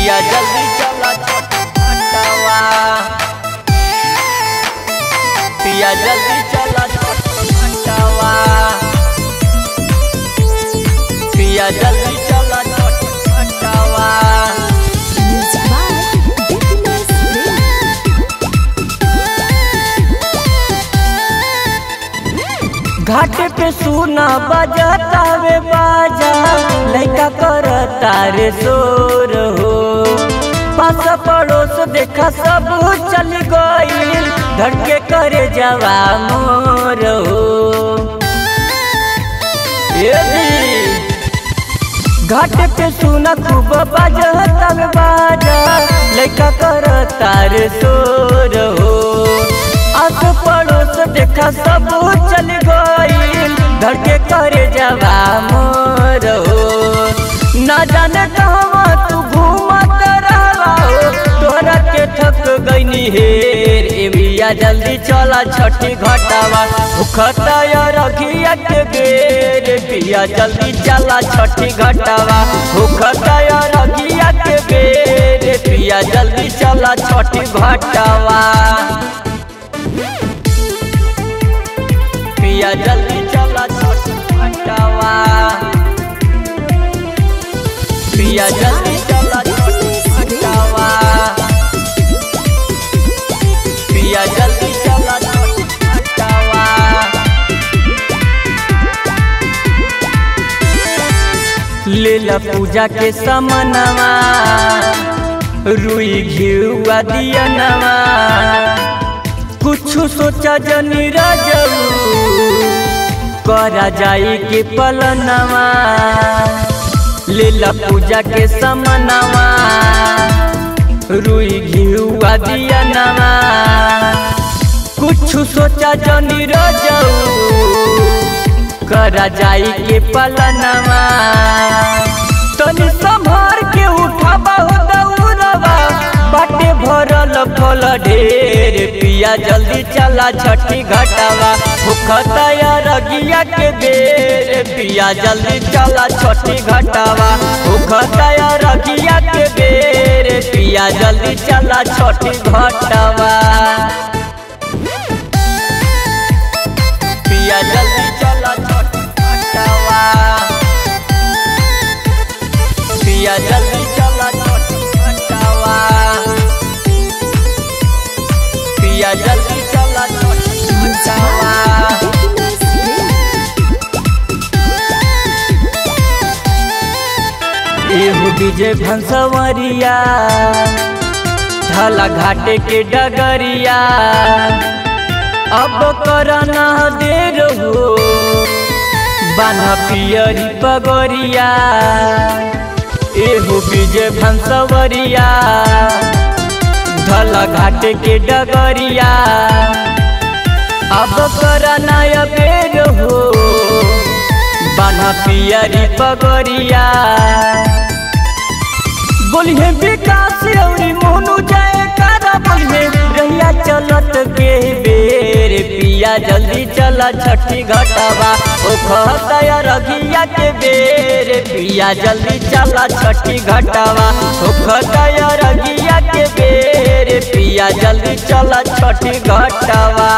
पिया जल्दी चला घटवा, पिया जल्दी चला घटवा, पिया जल्दी चला घटवा। घाट पे सुना बजता वे बाजा, लड़का करता रे शोर हो। पास पड़ोस देखा सब चल गईल, धड़के करे जवा मोर हो। घाट पे सुना खूब बजता वे बाजा, लड़का करता रे शोर हो। आस पड़ोस देखा सब चल गईल, धड़के करे जवा मोर हो। ना जाने कहवा तू घूमत रहला हो, तोहरा के थक गईनी हेर। ए भैया जल्दी चला छठी घटावा, भूखता रखिया के बेर। पिया जल्दी चला छठी घटावा, भूखता रखिया के बेर। पिया जल्दी चला छठी घटावा, पिया जल्दी चला छठी घटावा, पिया जल्दी चला छठी घटावा, पिया जल्दी चला छठी घटावा। लेला पूजा के सामानवा, रुई घिउआ दियनवा, कुछ सोचा जनी राजऊ करा जाई के पलनवा। लेला पूजा के समनवा, रुई घिउआ दियनवा, कुछ सोचा जनी राजऊ करा जाई के पलनवा। तनी संभार के उठाबा हो दौरवा, बाटे भरल फल ढेर। पिया जल्दी चला छठी घटावा, भूखता रगिया के बेर। पिया जल्दी चला छठी घटावा, भूखता रगिया के बेर। पिया जल्दी चला छठी घटावा, पिया जल्दी चला छठी घटावा, पिया जल्दी चला छठी घटावा, पिया जल्दी चला छठी घटावा। एहो विजय भंसवरिया, ढाला घाटे के डगरिया, अब करना देर हो बान्हा पियरी पगरिया। एहो विजय भंसवरिया, ढाला घाटे के डगरिया, अब करना बेर हो बान्हा पियरी पगरिया। बोलिहे विकास औरी मोनू जय करा, बोलिहे रहिया चलत के बेर। पिया जल्दी चला छठी घटावा, ओखता रघिया के बेर। पिया जल्दी चला छठी घटावा, ओखता रघिया के बेर। पिया जल्दी चला छठी घटावा।